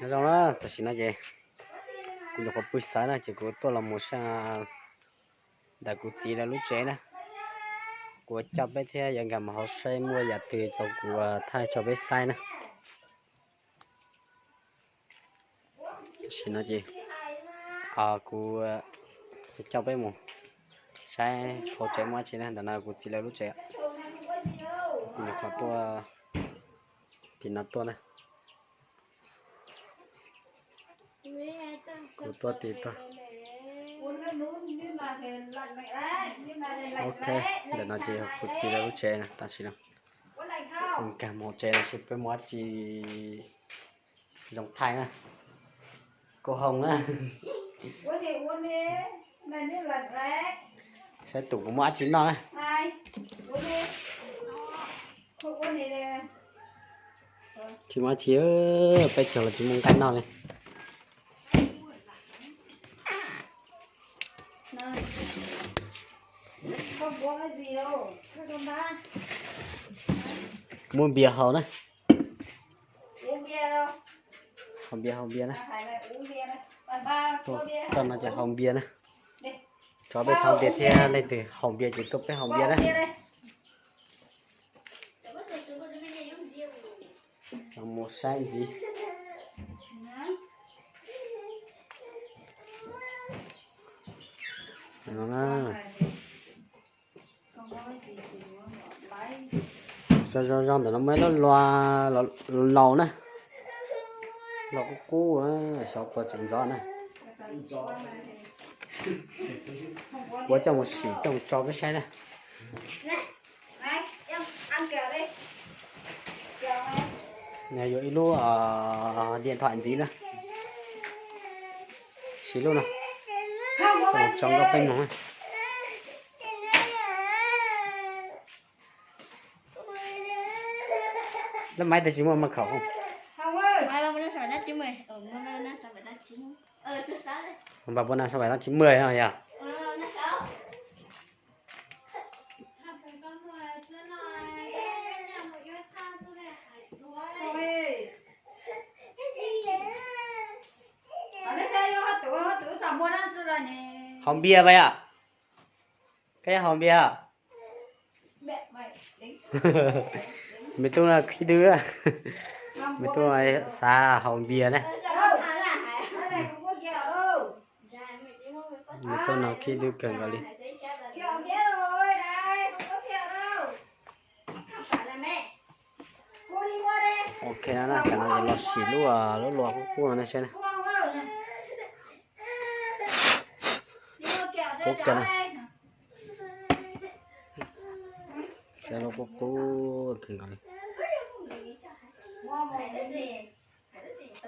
Nyob zoo na, tam sim no ces kuv nyuam qhuav pw xav na ces kuv tuaj los mus saib ntawm kuv txiv lawv lub tsev na. Kuv coj peb thiab yuav nkag mus hauv saib muaj yam twg rau kuv thaij tso peb saib na. Tam sim no ces kuv coj peb mus saib hauv tsev muaj dab tsi na. Ntawm no kuv txiv lawv lub tsev. Kuv nyuam qhuav tuaj tim no tuaj na. Kuv tuaj tim tuaj. Ok, ntawm no ces kuv txiv lawv lub tsev na, tam sim no kuv nkag mus tsev no seb peb muaj dab tsi zoo thaij na. Kau hau na. Saib tus kuv muaj dab tsi noj na. Tsis muaj dab tsi, peb caug los tsis muaj nqaij noj li. Muaj npias haus na. Haus npias, haus npias na. Tuaj no ces haus npias na. Tso peb thau npias thiab, leej twg haus npias ces tuaj peb haus npias na. Mus saib ntxiv. Zoo zoo ntawm no muaj ib lub lua laus na, lua qub qub, xyov puas tseem ntxov na. Kuv coj mus sim coj mus tso peb saib na. Nws yuav ib lub điện thoại ntxiv na. Sim lub no, tso nkauj peb mloog. Lub máy tôi chỉ mua mật khẩu không? Ba bốn năm sáu bảy tám chín mười no yog. Haus npias mas yom? Koj haus npias? Me tub no khib dub, me tub xav haus npias na. Me tub no khib dub kawg nkaus li. Ok no na, tam no los sim lub, lub lua qub qub no na saib na. Qub kawg na. Saib lub qub qub kawg nkaus li.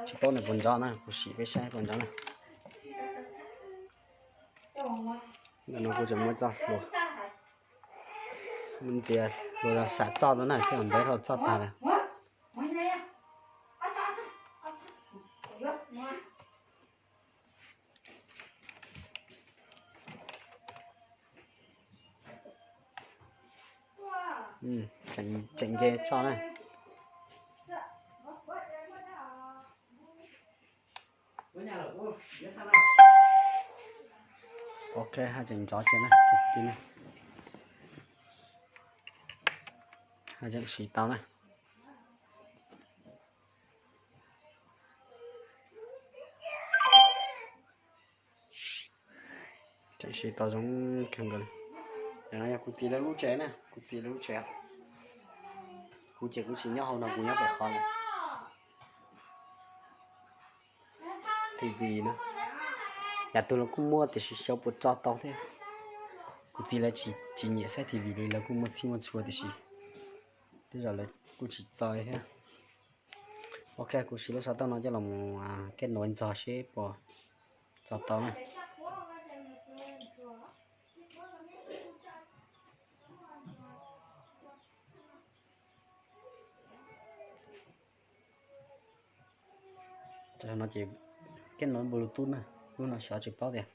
Tsis paub nws puas ntxov na, kuv sim peb saib puas ntxov na. Ntawm no kuv tseem muab txoj hlua, ntxias hlua los sam txoj ntawd na, thiab ntev dhau txoj tag lawm. Tseem nce txoj na. Ok, haj tseem ntxov tiag na, haj tseem siv tau na. Tseem siv tau zoo kawg nkaus li. Yog no yog kuv txiv lawv lub tsev na, kuv txiv lawv lub tsev. Kuv ces kuv tsis nyob hauv no, kuv nyob pem qhov no. T V na, yam twg los kuj muaj tiam sis xyov puas tso tau thiab. Kuv txiv lawv tsis nyiam saib T V li, lawv kuj muaj txhij muaj txhua tiam sis tej zaum lawv kuj tsis txo thiab. Ok, kuv siv lub xov tooj no coj los mus kev nuav ntxog seb puas tso tau na. Tam no ces kev nuav Bluetooth na, lub no xyov tsis paub tias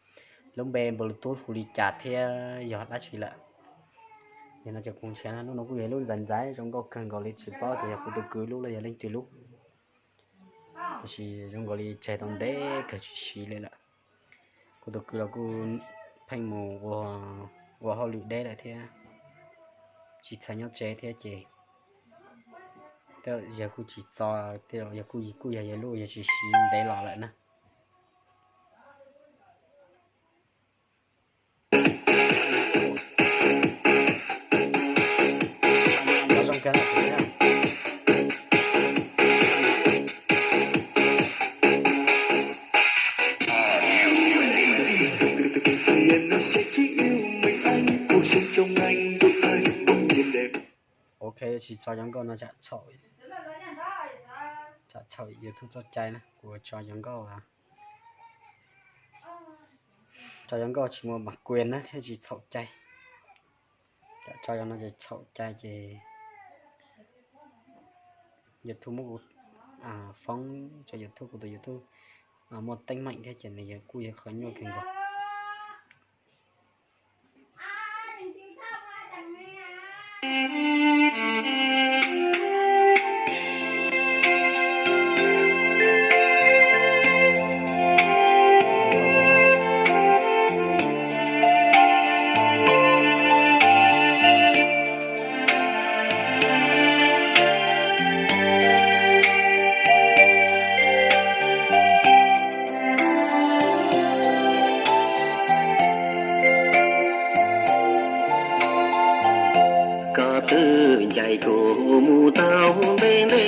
lub npe Bluetooth hu li cas thiab yog dab tsi lawm. Yog no ces kuv ntshai na, lub no kuj yog ib lub ntxaiv ntxaiv zoo nkauj kawg nkaus li, tsis paub tias yog kuv tus kwv lub los yog leej twg lub. Tab sis zoo nkaus li tseg tau ntev kawg tsis siv li lawm. Kuv tus kwv los kuj pheej mus ua hauj lwm deb lawm thiab, tsis txhais nyob tsev thiab ces tej zaum yawg kuj tsis txo, tej zaum yawg kuj, kuj yog yawg lub yawg tsis siv ntev los lawm na. Ok, tsis tso cov nkauj no tsam txhaum, tsam txhaum YouTube txoj cai na, kuv tso cov nkauj, tso cov nkauj tsis muaj bản quyền na thiaj tsis txhaum cai. Tsam tso cov no ces txhaum cai ces YouTube muab kuv foob rau YouTube, kuv tus YouTube muaj teeb meem thiab ces nws kuj yog qhov nyuaj kawg nkaus. Koj twb ncaim kuv mus tau ntev ntev,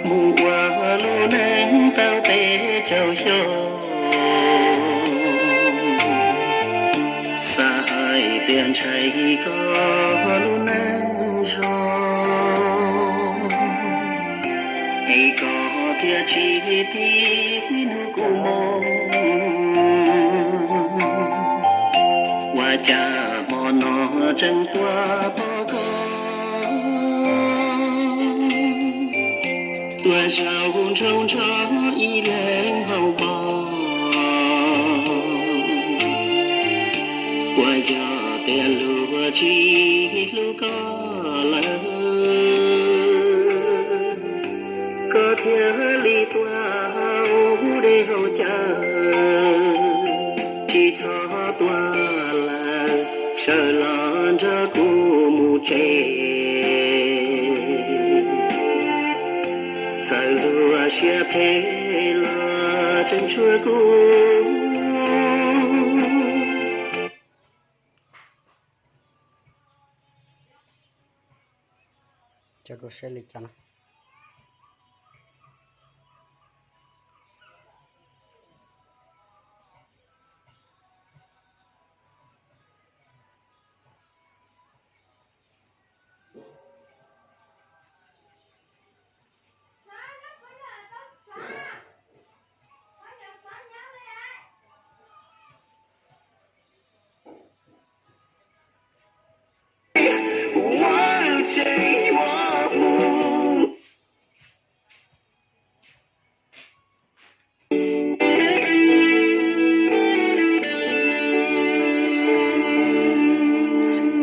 mus ua lub neej tau peb caug xyoo. Xav hais tias ntshai koj lub neej zoo, es koj thiaj tsis tig hnub kuv mus. Ua cas hmo no tseem tuaj pom koj, tuaj zaum nraum nrog ib leeg haus npo. Puas yog tias luag tsis hlub koj lawm, koj thiaj li tuaj haus dej haus cawv, tsis txhob tuaj lawm, sawv los nrog kuv mus tsev. Txawm luag siab phem los tseem tshuav kuv. Cov kuv saib li cas no.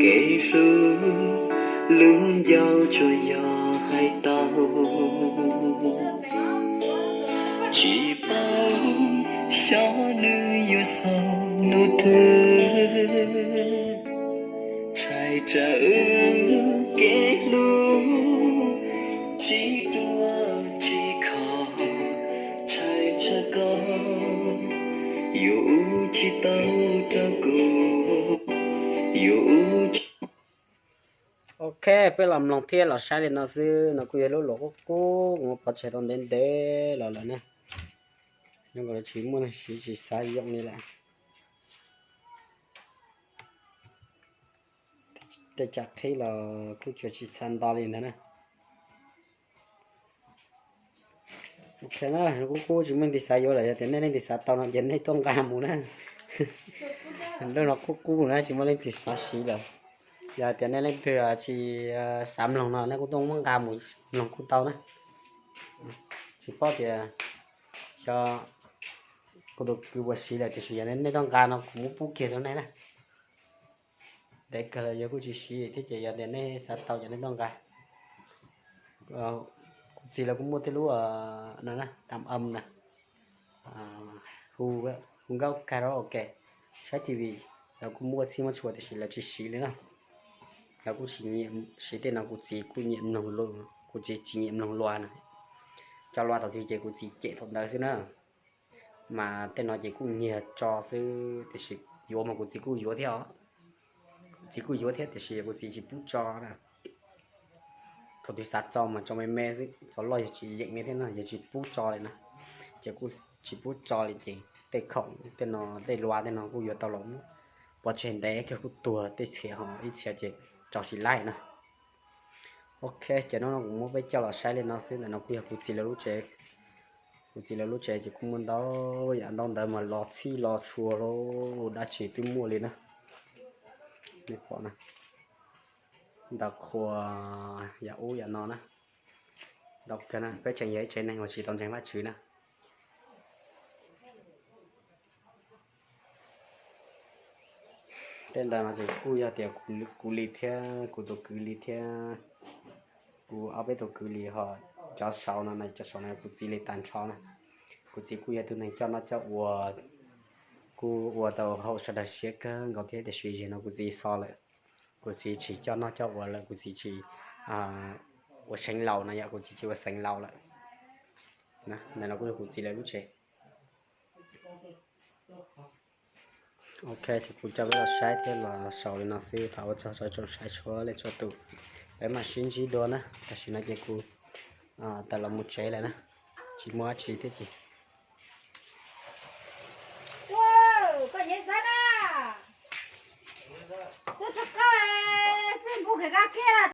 Kev hlub lub ncauj tsuas yog hais tau, tsis paub xyov nws yuav xaus hnub twg. Tshais tsam wb kev hlub tsis ruaj tsis khov, tshais tsam koj yuav tsis tau rau kuv, yuav tsis. Ok, peb los mloog thiab los saib li no xwb, no kuj yog lub luam qub qub kuv muab pov tseg tau ntev ntev los lawm na. Zoo nkaus li tsis muaj neeg siv tsis xav yoom li lawm. Tej tsam qhib los kuj tsuas tsis xav nto li ntag na. Ok na, qub qub tsis muaj leej twg xav yuav lawm, yog tias nej leej twg xav tau no ces nej tuaj nqa mus na. Lub no qub qub na tsis muaj leej twg xav siv lawm. Yog tias nej leej twg tsis xav mloog no nej kuj tuaj muab nqa mus mloog kuj tau na. Tsis paub tias xyov kuv tus kwv puas siv lawm tiam sis yog nej tuaj nqa no kuv muab pub kiag rau nej na. Ntev kawg los yog kuj tsis siv thiab ces yog tias nej xav tau ces nej tuaj nqa. Kuv txiv lawv kuj muaj tej lub no na, tam am na, hu, hu nkauj karaoke, saib T V, lawv kuj muaj txhij muaj txhua tiam sis lawv tsis siv li na. Lawv kuj tsis nyiam siv tej no, kuv txiv kuj nyiam mloog, kuv txiv tsis nyiam mloog luag na. Cov luag thaum twg ces kuv txiv cem thaum ntawd xwb na. Mas tej no ces kuj nyiag tso xwb tiam sis yuav mas kuv txiv kuj yuav thiab os. Kuv txiv kuj yuav thiab tiam sis kuv txiv tsis pub tso na. Thaum twg xav tso mas tso me me xwb, txog loj yog tsis yeem li thiab no, yog tsis pub tso li na. Ces kuj tsis pub tso li ces tej khoom tej no, tej luag tej no kuj yuav tau los muab pov tseg ntev kawg, kuj tuag tej txhia ho ib txhia ces tso tsis laib na. Ok, ces hnub no kuv muab peb coj los saib li no xwb, ntawm no kuj yog kuv txiv lawv lub tsev. Kuv txiv lawv lub tsev ces kuj muaj ntau yam ntau ntawd mas los txhij los txhua los dab tsi twb muaj li na. Nej pom na, ntawm qhua yam ub yam no na, ntau kawg na, peb tseem yog ib tsev neeg uas tsis tau ntseeg Vajtswv na. Tej ntawd no ces kuj yog tias kuv li thiab kuv tus kwv li thiab kuv ob peb tus kwv li ho. Cov saud no, cov saud no kuv txiv li tag nrho na. Kuv txiv kuj yog tus neeg coj noj coj ua, kuj ua tau haum sawv daws siab kawg nkaus thiab tiam sis zaum no kuv txiv xo lawm. Kuv txiv tsis coj noj coj ua lawm, kuv txiv tsis ua xeev laus no yom, kuv txiv tsis ua xeev laus lawm. Ntawm no kuj yog kuv txiv lawv lub tsev. Ok, ces kuv coj peb los saib thiab los xaus li no xwb, thov ua tsaug rau tsoom saib txhua leej txhua tus. Peb mam sib ntsib dua na, tam sim no ces kuv tawm los mus tsev lawm na, tsis muaj dab tsi thiab ces. Koj nyev xav na, twb txog koj, txij npug khev kab kiag lawm.